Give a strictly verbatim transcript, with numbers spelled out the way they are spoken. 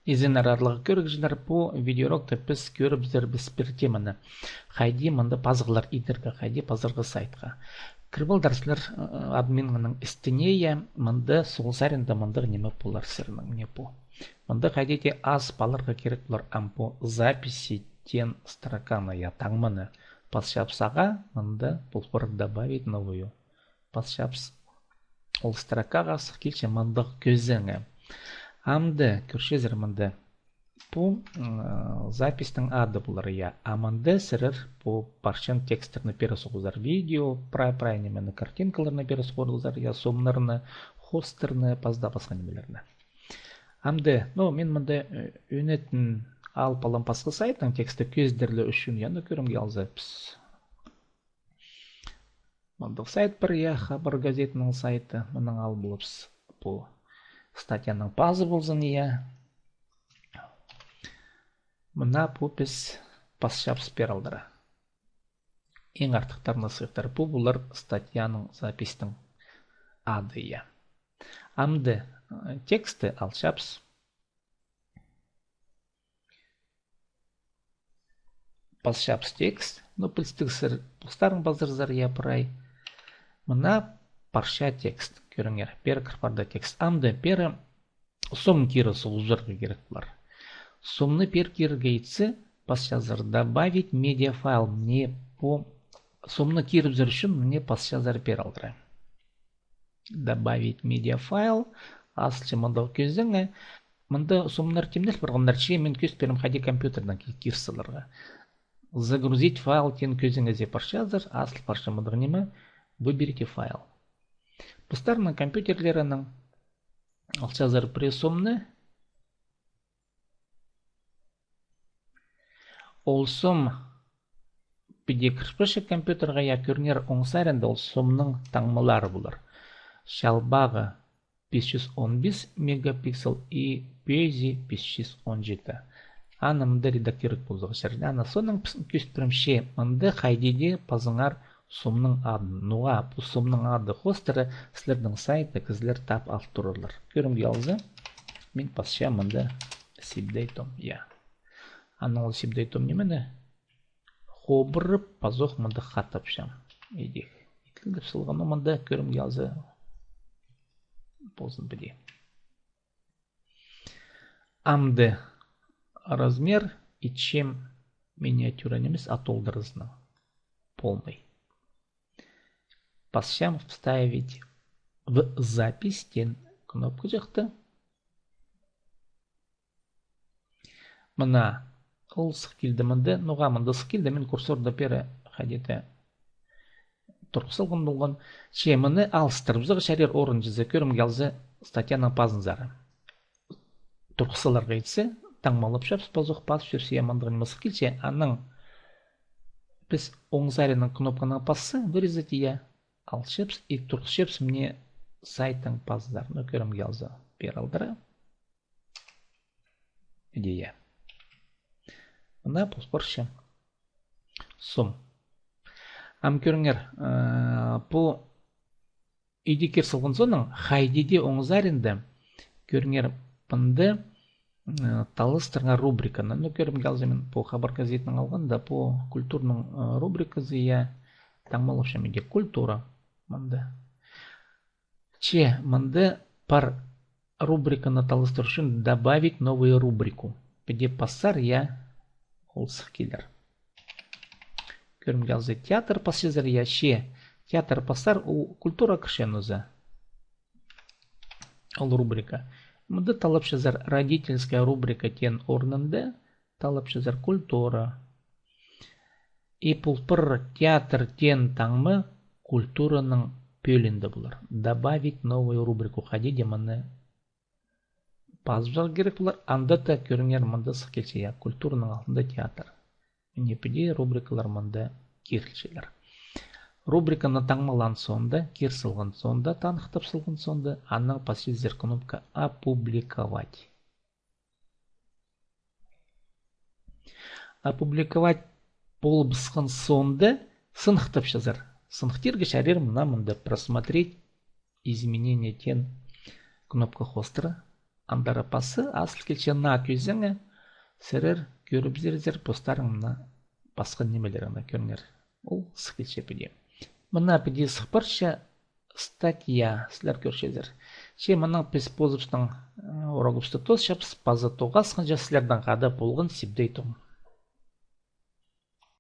Изеннер, аарлығ кӧрігҷілер, пу видеоурокта піс кӧрібізербіс пір теманы. Хайди мында пазығлар идерге, хайди пазарға сайтха. Кіріп алдар сірер, э, админнің істіне, я, мында сол саринда мындағ ниме полар сірернің, мына пу. Мында хайди дее ас паларға кирек полар, ам пу записи теен строканы, я, таңманы. Пасчабыс ағаа, мында пол пар добавить новую. Пасчабыс ол строкаға, сых килче мындағ кӧзенек. Амды кӧрчезер мында. Пу, м, записьтің ады полар, я. А мында сірер пу парчан тексттерні пиріп салғазар. Видео, прай-прай нимені, картинкаларны пиріп салғазар, я, сомнарны, хостарны, паза даа пасха нимелерні. Амды, ну, мин мында, э, ӱнетін алып алам пасха сайттың тексті кӧзідерлер ӱчӱн, я, ну, кӧрімге алза, піс Мындағ сайт пар, я, Хабар газетаның сайты. Мынаң алып алабыс пу статьяның пазы ползын, я. Мына пу піс пасчабыс пеер алдыра. Иң артыхтарына сыйыхтар. Пу полар статьяның, записьтің ады, я. Амды, э, тексті алчабыс. Пасчабыс текст. Ну, пілдістіг сірер, постарың пазарзар, я, прай. Мына парча текст. Кӧріңер, пеер кір парды текст. Амды пеер сом киріп салғазарға кирек полар. Сомны пеер кирерге итсе, пасчазар добавить медиафайл. Мына пу сомны кирібізер ӱчӱн мына пасчазар пеер алдыра. Добавить медиафайл. Азылча мындағ кӧзенек. Мында сомнар тимнел парғаннар, че мин кӧзіт пирем хайди компьютердең ки-, кир саларға. Загрузить файл теен кӧзенегзер парчазар, азыл парча мындағ ниме, выберите файл. Постарының компьютерлерінең алчазар пірее сомны. Ол сом піди кірче компьютерге, я, кӧріңер, оң саринда ол сомның таңмалары полар. Чалбағы пис чӱс он пис мегапиксел и пӧзі пис чӱс он читі. Аны мында редактировать полза чарир. Аны соонаң піс кӧзіт пирем, че мында хайди дее пазыңар сомның адын. Ноға пу сомның ады хоостыра сірернің сайтты кізілер тап ал турарлар. Кӧрімге алза, мин пасчам мында Сибдей Том, я. Анаң ол Сибдей Том нимені хобырып, пазох мында хатапчам. Идӧк. Итілдіп салған, но мында кӧрімге алза ползын піди. Амды размер итчем миниатюра нимес, а толдыразынаң. Полный. Пасчам вставить в запись теен кнопка чахты. Мына ол сых килді мында, ноға мында сых килді, мин курсорны пеер хайди-да турғыс салған полғам. Че мыны алыстырыбызарға чарир орынҷызы, кӧрімге алза, статьяның пазынзар. Турғыс саларға итсе, таңмалапчабыс, пазох пазып чӧрзе, я, мындағ ниме сых килче, анаң піс оң саринның кнопканаң пасса, вырезать, я, алчабыс и турғысчабыс мына сайттың пазынзар. Ну, кӧрімге алза, пеер алдыра. Идӧк, я. Мына пол парча сом. Ам кӧріңер, э, пу идӧк кир салған соонаң, хайди дее оң саринда, кӧріңер, мында, э, талластырыңар рубриканы. Ну, кӧрімге алза, мин пу Хабар газетаның алғам да, пу культураның, э, рубриказы, я, таңмалапчам идӧк культура. Мында. Че мында пар рубриканы талластыр ӱчӱн добавить новую рубрику. Піди пассар, я, ол сых килер. Кӧрімге алза, театр пасчазар, я, че театр пассар, ол культура кірче ноза. Ол рубрика. Мында таллапчазар родительская рубрика теен орнында, таллапчазар культура. И пол пар театр теен таңма культураның пӧлиинде полар. Добавить новую рубрику. Хайди дее мыны пазыбызарға кирек полар. Анда даа кӧріңер, мында сых килче, я, культураның алтында театр. Мына піди рубрикалар мында кирілчелер. Рубриканы таңмалаан соонда, кир салған соонда, таныхтап салған соонда, анаң пасчазар кнопка «Опубликовать». Опубликовать полып сыххан соонда сыныхтапчазар. Сыныхтирға чарир мына мында «Просмотреть изменения» теен кнопка хоостыра. Андар пазы азыл килче на кӧзеңе, сірер кӧрібізерзер постарың мына пасхан нимелеріңні, кӧріңер. Ол сых килче піди. Мына піди сых парча статья, сірер кӧрчезер. Че мынаң піс позыбыстың, э, урогыбысты тоосчабыс, паза тоғасханҷа сірердең хада полған Сибдей Том.